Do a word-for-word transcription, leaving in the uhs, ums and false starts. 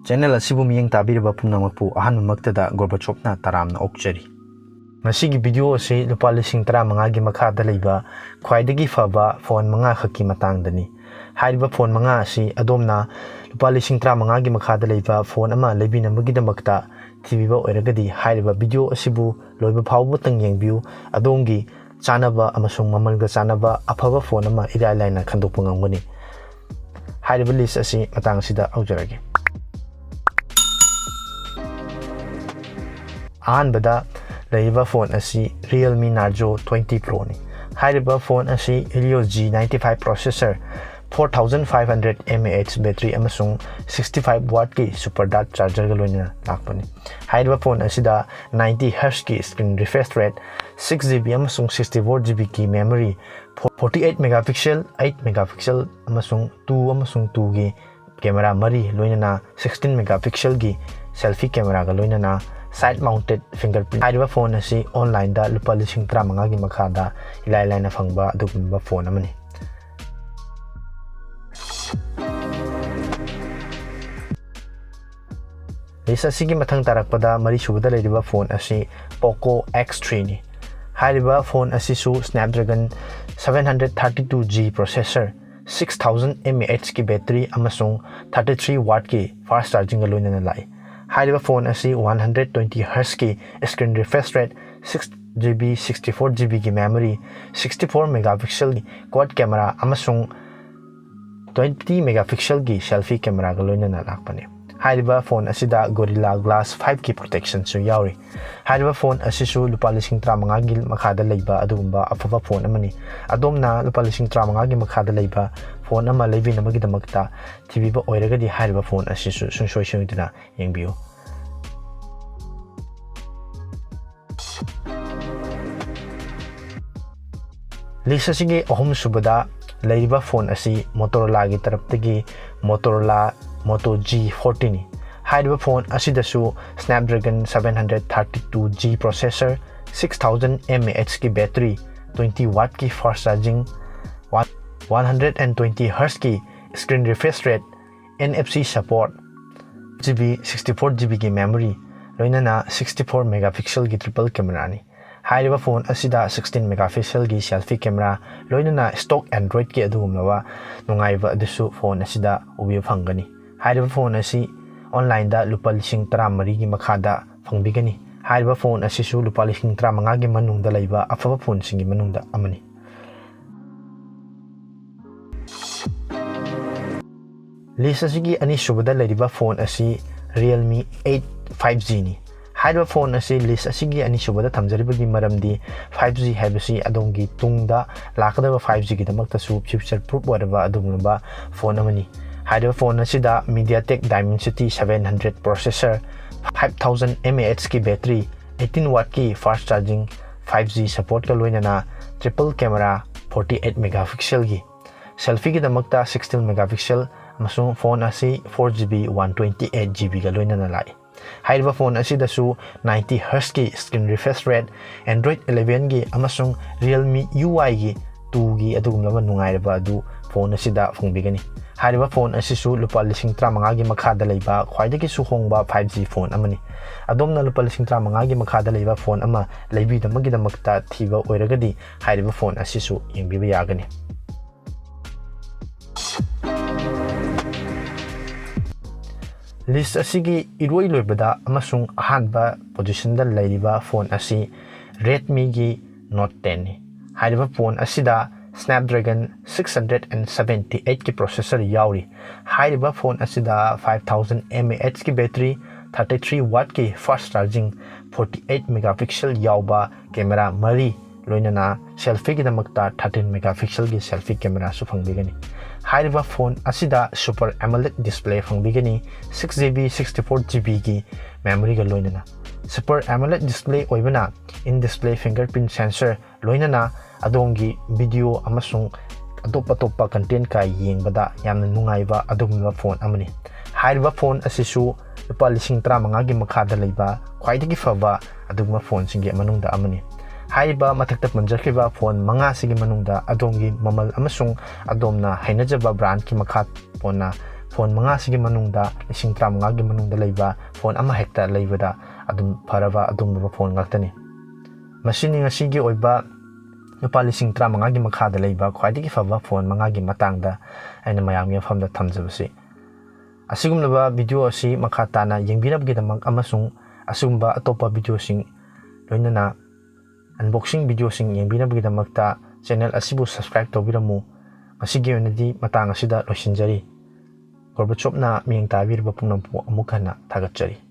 Channel ꯑꯁꯤꯕꯨ ꯃꯤꯠꯌꯦꯡ ꯇꯥꯕꯤꯔꯤꯕ ꯄꯨꯝꯅꯃꯛꯄꯨ ꯑꯍꯥꯟꯕꯃꯛꯇꯗ ꯒꯣꯔꯕꯥꯆꯣꯞꯅ ꯇꯔꯥꯝꯅ ꯑꯣꯛꯆꯔꯤ꯫ ꯉꯁꯤꯒꯤ ꯚꯤꯗꯤꯑꯣ ꯑꯁꯤ ꯂꯨꯄꯥ ꯂꯤꯁꯤꯡ ꯇꯔꯥꯃꯉꯥꯒꯤ ꯃꯈꯥꯗ ꯂꯩꯕ ꯈ꯭ꯋꯥꯏꯗꯒꯤ ꯐꯕ ꯐꯣꯟ ꯃꯉꯥ ꯈꯛꯀꯤ ꯃꯇꯥꯡꯗꯅꯤ꯫ ꯍꯥꯏꯔꯤꯕ ꯐꯣꯟ ꯃꯉꯥ ꯑꯁꯤ ꯑꯗꯣꯝꯅ ꯂꯨꯄꯥ ꯂꯤꯁꯤꯡ ꯇꯔꯥꯃꯉꯥꯒꯤ ꯃꯈꯥꯗ ꯂꯩꯕ ꯐꯣꯟ ꯑꯃ ꯂꯩꯕꯤꯅꯕꯒꯤꯗꯃꯛꯇ ꯊꯤꯕꯤꯕ ꯑꯣꯏꯔꯒꯗꯤ, ꯍꯥꯏꯔꯤꯕ ꯚꯤꯗꯤꯑꯣ ꯑꯁꯤꯕꯨ ꯂꯣꯏꯕ ꯐꯥꯎꯕꯇꯪ ꯌꯦꯡꯕꯤꯌꯨ꯫ ꯑꯗꯣꯝꯒꯤ ꯆꯥꯅꯕ ꯑꯃꯁꯨꯡ ꯃꯃꯜꯒ ꯆꯥꯅꯕ ꯑꯐꯕ ꯐꯣꯟ ꯑꯃ ꯏꯔꯥꯏ ꯂꯥꯏꯅ ꯈꯟꯗꯣꯛꯄ ꯉꯝꯒꯅꯤ꯫ ꯍꯥꯏꯔꯤꯕ ꯂꯤꯁ ꯑꯁꯤ ꯃꯇꯥꯡ ꯑꯁꯤꯗ ꯍꯧꯖꯔꯒꯦ꯫ ꯑꯍꯥꯟꯕꯗ ꯂꯩꯔꯤꯕ ꯐꯣꯟ ꯑꯁꯤ Realme Narzo twenty Pro ꯅꯤ꯫ ꯍꯥꯏꯔꯤꯕ ꯐꯣꯟ ꯑꯁꯤ Helio G ninety five processor, four thousand five hundred mAh battery ꯑꯃꯁꯨꯡ sixty five wattꯀꯤ super dart chargerꯒ ꯂꯣꯏꯅꯅ ꯂꯥꯛꯄꯅꯤ꯫ ꯍꯥꯏꯔꯤꯕ ꯐꯣꯟ ꯑꯁꯤꯗ ninety Hzꯀꯤ screen refresh rate, six GB ꯑꯃꯁꯨꯡ sixty four GBꯒꯤ memory, forty eight megapixel, eight megapixel ꯑꯃꯁꯨꯡ two ꯑꯃꯁꯨꯡ twoꯒꯤ camera ꯃꯔꯤ, ꯂꯣꯏꯅꯅ sixteen megapixelꯒꯤ selfie cameraꯒ ꯂꯣꯏꯅꯅ side mounted fingerprint꯫ ꯍꯥꯏꯔꯤꯕ ꯐꯣꯟ ꯑꯁꯤ onlineꯗ ꯂꯨꯄꯥ ꯂꯤꯁꯤꯡ ꯇꯔꯥꯃꯉꯥꯒꯤ ꯃꯈꯥꯗ ꯏꯂꯥꯏ ꯂꯥꯏꯅ ꯐꯪꯕ ꯑꯗꯨꯒꯨꯝꯕ ꯐꯣꯟ ꯑꯃꯅꯤ꯫ ꯂꯤꯁ ꯑꯁꯤꯒꯤ ꯃꯊꯪ ꯇꯥꯔꯛꯄꯗ ꯃꯔꯤꯁꯨꯕꯗ ꯂꯩꯔꯤꯕ ꯐꯣꯟ ꯑꯁꯤ Poco X three ꯅꯤ꯫ ꯍꯥꯏꯔꯤꯕ ꯐꯣꯟ ꯑꯁꯤꯁꯨ Snapdragon seven hundred thirty two G processor, six thousand mAhꯀꯤ battery ꯑꯃꯁꯨꯡ thirty three wattꯀꯤ fast chargingꯒ ꯂꯣꯏꯅꯅ ꯂꯥꯛꯏ꯫ ꯍꯥꯏꯔꯤꯕ ꯐꯣꯟ ꯑꯁꯤ one hundred twenty Hzꯀꯤ screen refresh rate, six GB, sixty four GBꯒꯤ memory, sixty four megapixelꯒꯤ quad camera ꯑꯃꯁꯨꯡ twenty megapixelꯒꯤ selfie cameraꯒ ꯂꯣꯏꯅꯅ ꯂꯥꯛꯄꯅꯤ꯫ ꯍꯥꯏꯔꯤꯕ ꯐꯣꯟ ꯑꯁꯤꯗ Gorilla Glass fiveꯀꯤ protectionꯁꯨ ꯌꯥꯎꯔꯤ꯫ ꯍꯥꯏꯔꯤꯕ ꯐꯣꯟ ꯑꯁꯤꯁꯨ ꯂꯨꯄꯥ ꯂꯤꯁꯤꯡ ꯇꯔꯥꯃꯉꯥꯒꯤ ꯃꯈꯥꯗ ꯂꯩꯕ ꯑꯗꯨꯒꯨꯝꯕ ꯑꯐꯕ ꯐꯣꯟ ꯑꯃꯅꯤ꯫ ꯑꯗꯣꯝꯅ ꯂꯨꯄꯥ ꯂꯤꯁꯤꯡ ꯇꯔꯥꯃꯉꯥꯒꯤ ꯃꯈꯥꯗ ꯂꯩꯕ ꯐꯣꯟ ꯑꯃ ꯂꯩꯕꯤꯅꯕꯒꯤꯗꯃꯛꯇ ꯊꯤꯕꯤꯕ ꯑꯣꯏꯔꯒꯗꯤ, ꯍꯥꯏꯔꯤꯕ ꯐꯣꯟ ꯑꯁꯤꯁꯨ ꯁꯨꯡꯁꯣꯏ ꯁꯣꯏꯗꯅ ꯌꯦꯡꯕꯤꯌꯨ꯫ ꯂꯤꯁ ꯑꯁꯤꯒꯤ ꯑꯍꯨꯝꯁꯨꯕꯗ ꯂꯩꯔꯤꯕ ꯐꯣꯟ ꯑꯁꯤ Motorolaꯒꯤ ꯇꯔꯞꯇꯒꯤ Motorola Moto G fortyꯅꯤ꯫ ꯍꯥꯏꯔꯤꯕ ꯐꯣꯟ ꯑꯁꯤꯗꯁꯨ Snapdragon seven hundred thirty two G processor, six thousand mAhꯀꯤ battery, twenty wattꯀꯤ fast charging, one hundred and twenty Hzꯀꯤ screen refresh rate, NFC support, G B sixty four G ꯕꯤꯒꯤ memory, ꯂꯣꯏꯅꯅ sixty four mega ꯄꯤꯛꯁꯦꯜꯒꯤ triple ꯀꯦꯃꯦꯔꯥꯅꯤ꯫ ꯍꯥꯏꯔꯤꯕ phone ꯑꯁꯤꯗ sixteen mega ꯄꯤꯛꯁꯦꯜꯒꯤ ꯁꯦꯜꯐꯤ ꯀꯦꯃꯦꯔꯥ, ꯂꯣꯏꯅꯅ ꯁ꯭ꯇꯣꯛ ꯑꯦꯟꯗ꯭ꯔꯣꯏꯗꯀꯤ ꯑꯗꯨꯒꯨꯝꯂꯕ ꯅꯨꯡꯉꯥꯏꯕ ꯑꯗꯨꯁꯨ ꯐꯣꯟ ꯑꯁꯤꯗ ꯎꯕꯤꯕ ꯐꯪꯒꯅꯤ꯫ ꯍꯥꯏꯔꯤꯕ ꯐꯣꯟ ꯑꯁꯤ ꯑꯣꯟꯂꯥꯏꯟꯗ ꯂꯨꯄꯥ ꯂꯤꯁꯤꯡ ꯇꯔꯥꯃꯔꯤꯒꯤ ꯃꯈꯥꯗ ꯐꯪꯕꯤꯒꯅꯤ꯫ ꯍꯥꯏꯔꯤꯕ ꯐꯣꯟ ꯑꯁꯤꯁꯨ ꯂꯨꯄꯥ ꯂꯤꯁꯤꯡ ꯇꯔꯥꯃꯉꯥꯒꯤ ꯃꯅꯨꯡꯗ ꯂꯩꯕ ꯑꯐꯕ ꯐꯣꯟꯁꯤꯡꯒꯤ ꯃꯅꯨꯡꯗ ꯑꯃꯅꯤ꯫ ꯂꯤꯁ ꯑꯁꯤꯒꯤ ꯑꯅꯤꯁꯨꯕꯗ ꯂꯩꯔꯤꯕ ꯐꯣꯟ ꯑꯁꯤ Realme eight five G ꯅꯤ꯫ ꯍꯥꯏꯔꯤꯕ ꯐꯣꯟ ꯑꯁꯤ ꯂꯤꯁ ꯑꯁꯤꯒꯤ ꯑꯅꯤꯁꯨꯕꯗ ꯊꯝꯖꯔꯤꯕꯒꯤ ꯃꯔꯝꯗꯤ, five G ꯍꯥꯏꯕꯁꯤ ꯑꯗꯣꯝꯒꯤ ꯇꯨꯡꯗ ꯂꯥꯛꯀꯗꯕ five G ꯒꯤꯗꯃꯛꯇꯁꯨ future proof ꯑꯣꯏꯔꯕ ꯑꯗꯨꯒꯨꯝꯂꯕ ꯐꯣꯟ ꯑꯃꯅꯤ꯫ ꯍꯥꯏꯔꯤꯕ ꯐꯣꯟ ꯑꯁꯤꯗ MediaTek Dimensity seven hundred processor, five thousand mAh ꯀꯤ battery, eighteen watt ꯀꯤ fast charging, five G support ꯀ ꯂꯣꯏꯅꯅ triple camera, forty eight megapixel ꯒꯤ, ꯁꯦꯜꯐꯤꯒꯤꯗꯃꯛꯇ sixteen megapixel, ꯑꯃꯁꯨꯡ ꯐꯣꯟ ꯑꯁꯤ four G B one twenty eight G B ꯒ ꯂꯣꯏꯅꯅ ꯂꯥꯛꯏ꯫ ꯍꯥꯏꯔꯤꯕ ꯐꯣꯟ ꯑꯁꯤꯗꯁꯨ ninety hertz ꯀꯤ screen refresh rate, Android eleven ꯒꯤ ꯑꯃꯁꯨꯡ Realme U I ꯒꯤ two ꯒꯤ ꯑꯗꯨꯒꯨꯝꯂꯕ ꯅꯨꯡꯉꯥꯏꯔꯕ ꯑꯗꯨ ꯐꯣꯟ ꯑꯁꯤꯗ ꯐꯪꯕꯤꯒꯅꯤ꯫ ꯍꯥꯏꯔꯤꯕ ꯐꯣꯟ ꯑꯁꯤꯁꯨ ꯂꯨꯄꯥ ꯂꯤꯁꯤꯡ ꯇꯔꯥꯃꯉꯥꯒꯤ ꯃꯈꯥꯗ ꯂꯩꯕ ꯈ꯭ꯋꯥꯏꯗꯒꯤꯁꯨ ꯍꯣꯡꯕ five G ꯐꯣꯟ ꯑꯃꯅꯤ꯫ ꯑꯗꯣꯝꯅ ꯂꯨꯄꯥ ꯂꯤꯁꯤꯡ ꯇꯔꯥꯃꯉꯥꯒꯤ ꯃꯈꯥꯗ ꯂꯩꯕ ꯐꯣꯟ ꯑꯃ ꯂꯩꯕꯤꯅꯕꯒꯤꯗꯃꯛꯇ ꯊꯤꯕ ꯑꯣꯏꯔꯒꯗꯤ, ꯍꯥꯏꯔꯤꯕ ꯐꯣꯟ ꯑꯁꯤꯁꯨ ꯌꯦꯡꯕꯤꯕ ꯌꯥꯒꯅꯤ꯫ ꯂꯤꯁ ꯑꯁꯤꯒꯤ ꯏꯔꯣꯏ ꯂꯣꯏꯕꯗ ꯑꯃꯁꯨꯡ ꯑꯍꯥꯟꯕ ꯄꯣꯖꯤꯁꯟꯗ ꯂꯩꯔꯤꯕ ꯐꯣꯟ ꯑꯁꯤ Redmi ꯒꯤ Note ten ꯅꯤ꯫ ꯍꯥꯏꯔꯤꯕ ꯐꯣꯟ ꯑꯁꯤꯗ Snapdragon six hundred and seventy eight ꯀꯤ processor ꯌꯥꯎꯔꯤ꯫ ꯍꯥꯏꯔꯤꯕ ꯐꯣꯟ ꯑꯁꯤꯗ five thousand mAh ꯀꯤ battery, thirty three watt ꯀꯤ fast charging, forty eight megapixel ꯌꯥꯎꯕ ꯀꯦꯃꯦꯔꯥ ꯃꯔꯤ, ꯂꯣꯏꯅꯅ ꯁꯦꯜꯐꯤꯒꯤꯗꯃꯛꯇ thirteen megapixel ꯒꯤ selfie camera ꯁꯨ ꯐꯪꯕꯤꯒꯅꯤ꯫ ꯍꯥꯏꯔꯤꯕ ꯐꯣꯟ ꯑꯁꯤꯗ Super AMOLED display ꯐꯪꯕꯤꯒꯅꯤ, six G B sixty four G B ꯒꯤ memory ꯒ ꯂꯣꯏꯅꯅ꯫ Super AMOLED display ꯑꯣꯏꯕꯅ in display fingerprint sensor, ꯂꯣꯏꯅꯅ ꯑꯗꯣꯝꯒꯤ video ꯑꯃꯁꯨꯡ ꯑꯇꯣꯞ ꯑꯇꯣꯞꯄ content ꯀ ꯌꯦꯡꯕꯗ ꯌꯥꯝꯅ ꯅꯨꯡꯉꯥꯏꯕ ꯑꯗꯨꯒꯨꯝꯂꯕ ꯐꯣꯟ ꯑꯃꯅꯤ꯫ ꯍꯥꯏꯔꯤꯕ ꯐꯣꯟ ꯑꯁꯤꯁꯨ ꯂꯨꯄꯥ ꯂꯤꯁꯤꯡ ꯇꯔꯥꯃꯉꯥꯒꯤ ꯃꯈꯥꯗ ꯂꯩꯕ ꯈ꯭ꯋꯥꯏꯗꯒꯤ ꯐꯕ ꯑꯗꯨꯒꯨꯝꯕ ꯐꯣꯟꯁꯤꯡꯒꯤ ꯃꯅꯨꯡꯗ ꯑꯃꯅꯤ꯫ ꯍꯥꯏꯔꯤꯕ ꯃꯊꯛꯇ ꯄꯟꯖꯈ꯭ꯔꯤꯕ ꯐꯣꯟ ꯃꯉꯥꯁꯤꯒꯤ ꯃꯅꯨꯡꯗ ꯑꯗꯣꯝꯒꯤ ꯃꯃꯜ ꯑꯃꯁꯨꯡ ꯑꯗꯣꯝꯅ ꯍꯩꯅꯖꯕ brand ꯀꯤ ꯃꯈꯥ ꯄꯣꯟꯅ ꯐꯣꯟ ꯃꯉꯥꯁꯤꯒꯤ ꯃꯅꯨꯡꯗ ꯂꯤꯁꯤꯡ ꯇꯔꯥꯃꯉꯥꯒꯤ ꯃꯅꯨꯡꯗ ꯂꯩꯕ ꯐꯣꯟ ꯑꯃ ꯍꯦꯛꯇ ꯂꯩꯕꯗ ꯑꯗꯨꯝ ꯐꯔꯕ ꯑꯗꯨꯒꯨꯝꯂꯕ ꯐꯣꯟ ꯉꯥꯛꯇꯅꯤ꯫ ꯃꯁꯤꯅꯤ ꯉꯁꯤꯒꯤ ꯑꯣꯏꯕ ꯂꯨꯄꯥ ꯂꯤꯁꯤꯡ ꯇꯔꯥꯃꯉꯥꯒꯤ ꯃꯈꯥꯗ ꯂꯩꯕ ꯈ꯭ꯋꯥꯏꯗꯒꯤ ꯐꯕ ꯐꯣꯟ ꯃꯉꯥꯒꯤ ꯃꯇꯥꯡꯗ ꯑꯩꯅ ꯃꯌꯥꯝꯒꯤ ꯃꯐꯝꯗ ꯊꯝꯖꯕꯁꯤ꯫ ꯑꯁꯤꯒꯨꯝꯂꯕ ꯚꯤꯗꯤꯑꯣ ꯑꯁꯤ ꯃꯈꯥ ꯇꯥꯅ ꯌꯦꯡꯕꯤꯅꯕꯒꯤꯗꯃꯛ ꯑꯃꯁꯨꯡ ꯑꯁꯤꯒꯨꯝꯕ ꯑꯇꯣꯞꯄ ꯚꯤꯗꯤꯑꯣꯁꯤꯡ, ꯂꯣꯏꯅꯅ ꯑꯟꯕꯣꯛꯁꯤꯡ ꯚꯤꯗꯤꯑꯣꯁꯤꯡ ꯌꯦꯡꯕꯤꯅꯕꯒꯤꯗꯃꯛꯇ ꯆꯦꯅꯦꯜ ꯑꯁꯤꯕꯨ ꯁꯕꯁꯀ꯭ꯔꯥꯏꯕ ꯇꯧꯕꯤꯔꯝꯃꯨ꯫ ꯉꯁꯤꯒꯤ ꯑꯣꯏꯅꯗꯤ ꯃꯇꯥꯡ ꯑꯁꯤꯗ ꯂꯣꯏꯁꯤꯟꯖꯔꯤ꯫ ꯒꯣꯔꯕꯆꯣꯞꯅ ꯃꯤꯠꯌꯦꯡ ꯇꯥꯕꯤꯔꯤꯕ ꯄꯨꯝꯅꯃꯛꯄꯨ ꯑꯃꯨꯛ ꯍꯟꯅ ꯊꯥꯒꯠꯆꯔꯤ꯫